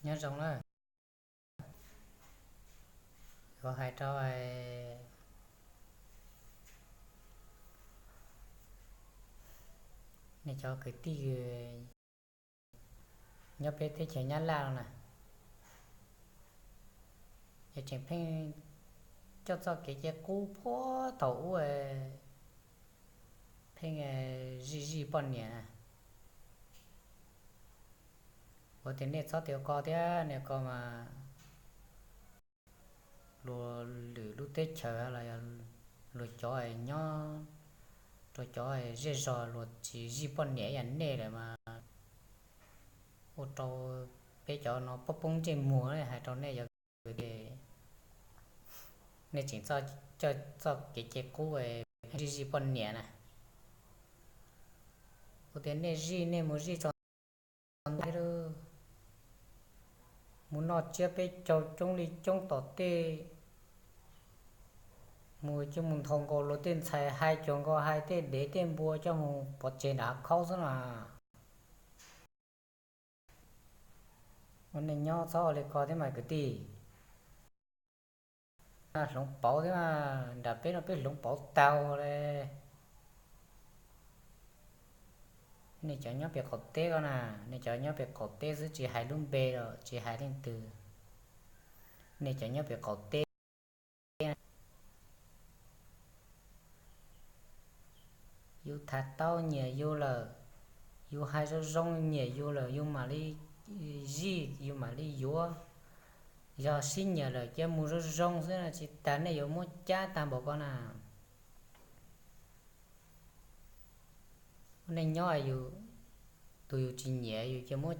Nyob zoo na, yuav hais rau nej cov kwv tij nyob peb teb chaws Nyab Laj no na, yog tseem pheej coj txoj kev cai qub puag thaum ub, pheej zij zij poj niam na. Ua tias nej txhob tias ko thiab, nej ko mas luag lwm lub teb chaws los yog luag cov nyob rau cov zej zog luag tsis zij poj niam ib yam nej lawm mas ua rau peb cov no poob poob ntsej muag. Hais rau nej cov kwv tij, nej tseem coj txoj kev cai qub pheej zij zij poj niam na. Ua tias nej zij nej mus zij tso ntag, mus noj tsiab peb caug coob li coob tom tej, mus coj mus nthos nkaus luag tej ntxhais, hais cuag nkaus hais tej dev tej npua coj mus pov tseg nram hav khaub xwb na. Ua neej nyob txhob ua li ko thiab mas kwv tij. Hloov pauv thiab mas, nram peb no peb hloov pauv tag li. Nej cov nyob pem qaum teb ko na, nej cov nyob pem qaum teb xwb tsis hais lub npe los tsis hais leej twg, nej cov nyob pem qaum teb, yus tham tau nyiam yus lawm, yus hais zoo zoo nyiam yus lawm yus mam li zij yus mam li yuav. Yog sib nyiam lawm cia mus zoo zoo xwb no tsis tas nej yuav muab cab tag npaum ko na. Ua neej nyob yus, tus yus tsis nyiam yus cia muab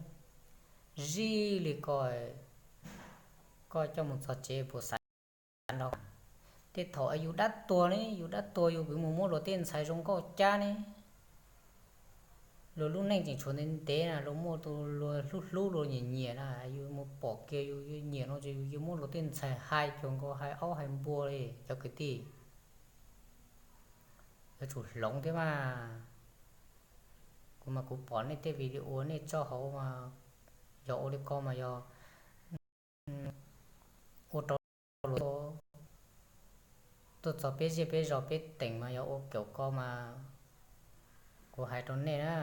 zij li ko, koj coj mus txog tsev puas xav nrog? Tej thaum yus dab tuag ne, yus dab tuag yus kwv mus muab luag tej ntxhais zoo nkauj cab ne, luag lub neej tseem tshuav ntev ntev na, luag muaj tus luag hlub hlub luag nyiam nyiam na, yus mus pom kiag yus nyiam no ces yus cia muab luag tej ntxhais hais cuag nkaus hais aub hais npua li cov kwv tij. Yuav tsum hloov thiab mas. Kuv mas kuv pom nej tej video nej tso hauv mas yog ua li ko mas yog ua rau luag tuaj txog peb zej peb zos peb teem mas yog ua kaum ko mas kuv hais rau nej na,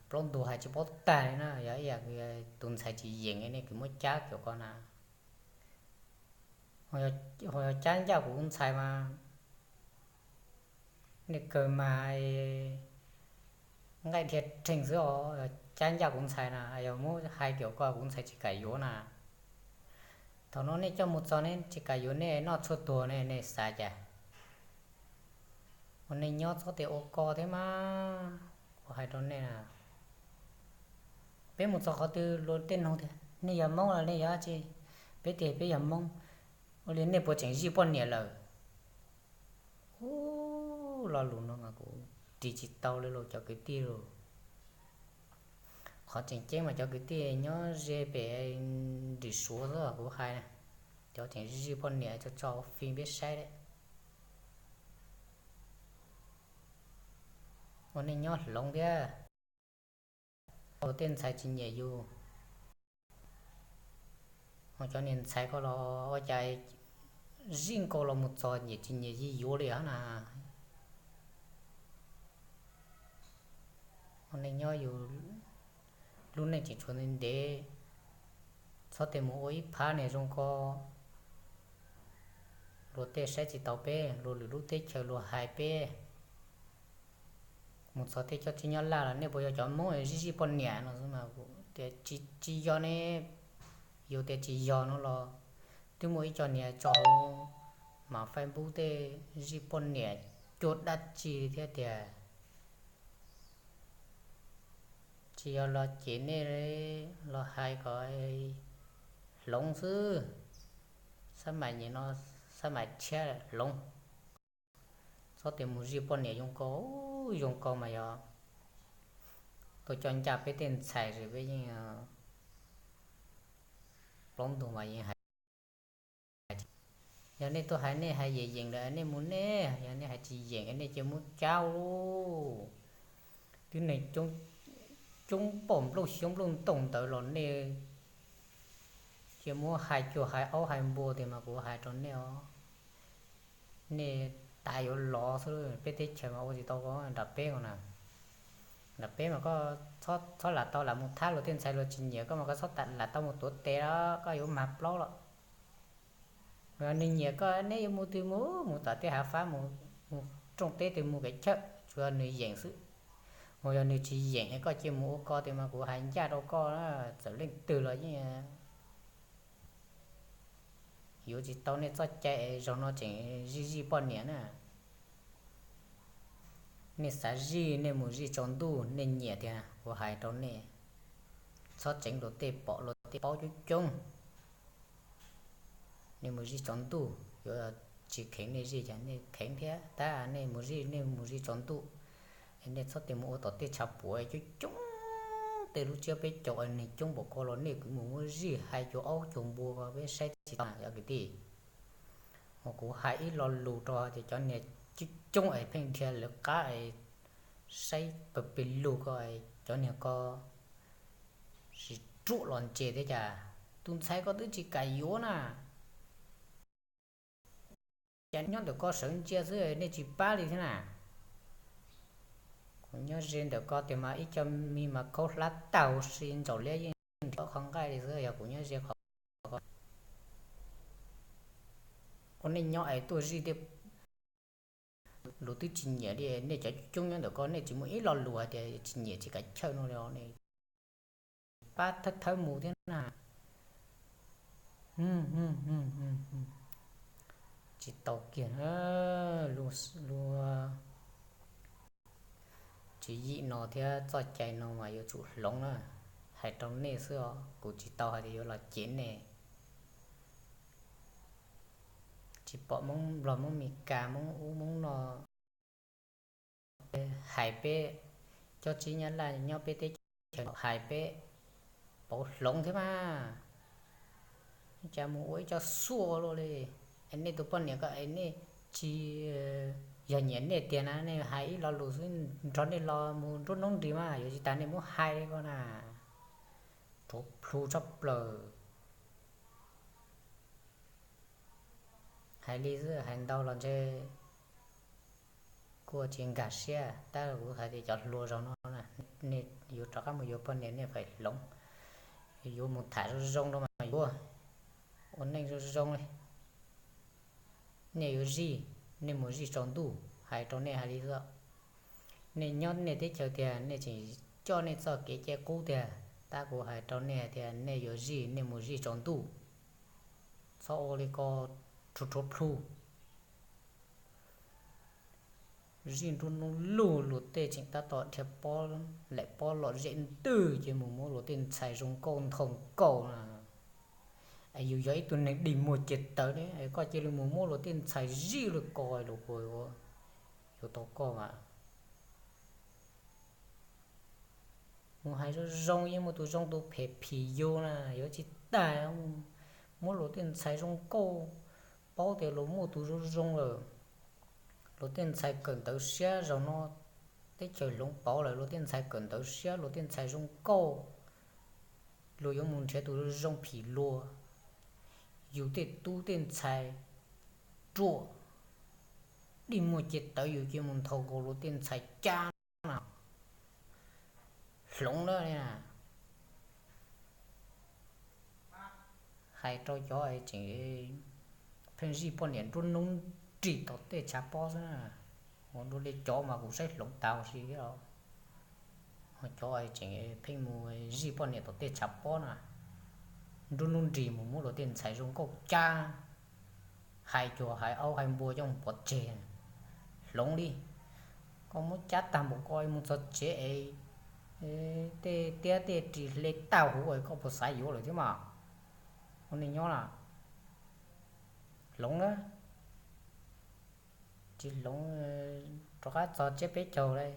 plaub ntug hais tsis paub tag li na, yog ib yam tus ntxhais tsis yeem nej kwv muab cab kaum ko na. Ho yog cab ncaj kuv ntxhais mas nej kawg mas nqaij dhia rhees xwb os, cab ncaj kuv ntxhais na, yog muab hais kaum ko kuv ntxhais tsis kam yuav na. Thaum no nej coj mus txog ne tsis kam yuav nej noj tshuaj tuag ne nej xav cas? Ua neej nyob txhob tias ua ko thiab mas, kuv hais rau nej na. Peb mus txog qhov twg luag tej nug tias nej yog Hmoob los nej yog dab tsi, peb tias peb yog Hmoob, ua li nej puas tseem zij poj niam lawm? Ub, lo lus no mas kuv ris tsis tau li los cov kwv tij lauj. Qhov tseem ceeb mas cov kwv tij nyob ze pem nrim Suav xwb kuv hais na, cov tseem zij poj niam tso tso fi peb saib lawm. Ua neej nyob hloov thiab, ua tej ntxhais tsis nyiam yus, ho cov niag ntxhais ko los ua cas zij nkaus los mus txog nyiam tsis nyiam yij yuav li hab na. Ua neej nyob yus lub neej tseem tshuav ntev ntev, txhob tias mus ua ib phab niag zoo ko, luag tej saib tsis taus peb, luag lwm lub teb chaws luag hais peb. Mus txog tej coj tsis nyob Laj los nej puas yog cov Hmoob zij zij poj niam no xwb mas kuv tias tsis yog ne. Yus tias tsis yog no los twb muaj ib co niag tso hauv mas Facebook tej zij poj niam cuag dab tsi thiab tiag. Tsis yog los cem nej, los hais kom hloov xwb. Xab maim nyem no, xab maim tshiab hloov. Txhob tias mus zij poj niam zoo ko, zoo ko mas yog tuaj coj ncaj peb tej ntxhais es peb yeej plaub ntug mas yeej hais. Yog nej tuaj hais nej hais yeem yeem lawm nej mus nej, yog nej hais tsis yeem nej cia muab cab lauj. Twb neeg coob npaum nplooj xyoob nplooj ntoog ntawd los nej Cia muab hais cuag hais aub hais npua tiag mas kuv hais rau nej os, nej tas yuav lov xwb. Peb teb chaws mas ua tsis tau nram peb no na. Nram peb mas koj txhob lam tau lam mus thab luag tej ntxhais luag tsis nyiam koj mas koj txhob lam tau mus tuav tes los koj yuav mag plaub los. Nws nyiam koj neb yuav mus twg mus, mus tom tej hav fab, mus rooj teb twg mus kev chawj, tsuas yog nws yeem xwb. Mus yog nws tsis yeem es koj cia mus ua ko tiag mas kuv hais ncaj rau koj, txawm leej twg los yeej yuav tsis tau nej txoj cai es zaum no tseem zij zij poj niam na. Nej xav zij nej mus zij tsaus ntuj, nej nyiam tiag kuv hais rau nej, txhob tseev luag tej pom luag tej paub coob coob. Nej mus zij tsaus ntuj, yuav tsis kheev nej zij cas nej kheev thiab tab nej mus zij nej mus zij tsaus ntuj. Nej txhob tias mus ua tom tej tshav puam coob coob, tej lub tsiab peb caug neeg coob npaum ko los nej kuj mus muab zij hais cuag aub cuag npua ko peb saib tsis tau yog kwv tij. Mas kuv hais ib lo lus rau tias cov niag coob coob es pheej dhia lawv qab es saib pawg pes lug ko, cov niag ko sis ruam los ntse thiab cas, tus ntxhais ko twb tsis kam yuav na. Cas nyob ntawm ko sawv ntsia xwb nej tsis pab li thiab na. Kuv nyob ze ntawm ko tiag mas ib co me mas khaub hlab tag huv si ntsaum liab yeej nrhiav qhov nqaij li xwb yog kuv nyob ze qhov ko. Ua nej nyob es tuaj zij tej lus twb tsis nyiam li, nej cov coob nyob ntawm ko nej tsis muaj ib lo lus hais tias tsis nyiam tsis kam chawj no li, pab thawb thawb mus thiab na. Tsis tau kiag, luag tsis yim no thiab txoj cai no mas yuav tsum hloov na. Hais rau nej xwb os, kuv tsis tau hais tias yuav los cev nej. Tsis pom Hmoob Nplog Hmoob Mes Kas Hmoob ub Hmoob no hais peb, cob tsib Nyab Laj nyob peb teb chaws hais peb pauv hloov thiab mas. Cas mus ua ib co xuaj luaj li. Es nej tus poj niam ko es nej tsis yog nyiam nej tiag na, nej hais ib lo lus xwb nrog nej los mus nruab hnub nris mas yuav tsis tas nej muab hais li ko na. Rhuav plhu tshaj plaws. Hais li xwb hais ntau los ntshe kuj tsis nkag siab, tab kuv hais tias cov hluas zaum no nej yuav rov qab mus yuav poj niam nej faim hloov, yuav mus tham zoo zoo rau mas yuav, ua neej zoo zoo li. Nej yuav zij, nej mus zij tsaus ntuj, hais rau nej hais li xwb. Nej nyob nej teb chaws tiag nej tseem coj nej txoj kev cai qub tiag, tab kuv hais rau nej hais tias nej yuav zij nej mus zij tsaus ntuj, txhob ua li ko rhuav rhuav plhu. Zij nruab hnub lug luag tej tseem tab tom dhia pob, laim pob lom zem ntwg ces mus muab luag tej ntxhais zoo nkauj nthoo nkaus na. Es yus yog ib tug neeg dig muag cia tawv ne, koj cia li mus muab luag tej ntxhais zij luag ko los kuv yuav tau koj mas. Mus hais zoo zoo yeej muaj tus zoo tus phem phim yus na, yuav tsis tas muab luag tej ntxhais zoo nkauj, paub tias luag muaj tus zoo zoo lawm. Luag tej ntxhais kawm ntawv siab zaum no, teb chaws hloov pauv lawm luag tej ntxhais kawm ntawv siab luag tej ntxhais zoo nkauj, luag yuav mus nrhiav tus zoo zoo phim luag. Yus tej tub tej ntxhais ruam, dig muag cia tawv yus cia mus nthau nkaus luag tej ntxhais cab na. Hloov lawm. Hais rau cov tseem pheej zij poj niam nruab hnub nrig tom tej tshav pob xwb na, ua dua li cov mas kuv saib hloov tag huv si thiab. Cov tseem pheej mus zij poj niam tom tej tshav pob na, nruab hnub nrig mus muab luag tej ntxhais zoo nkauj cab, hais cuag hais aub hais npua coj mus pov tseg. Hloov li, koj muab cab tag npaum ko mus txog tsev es tej tiab tej ris hle tag huv es koj puas xav yuav lawm thiab mas? Ua neej nyob na, hloov na, tsis hloov rov qab txog tsiab peb caug li,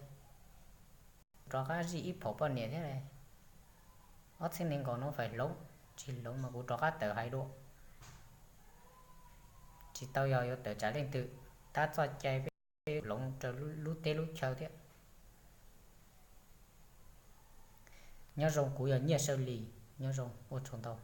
rov qab zij ib phaum poj niam thiab li. Ob txhiab nees nkaum no faim hloov, tsis hloov mas kuv rov qab tawm hais dua. Tsis tau yog yuav tawm tsam leej twg, tab txoj cai peb hloov rau lub teb lub chaw thiab. Nyob zoo, kuv yog Nyiaj Saw Lis, nyob zoo, ua tsaug ntau.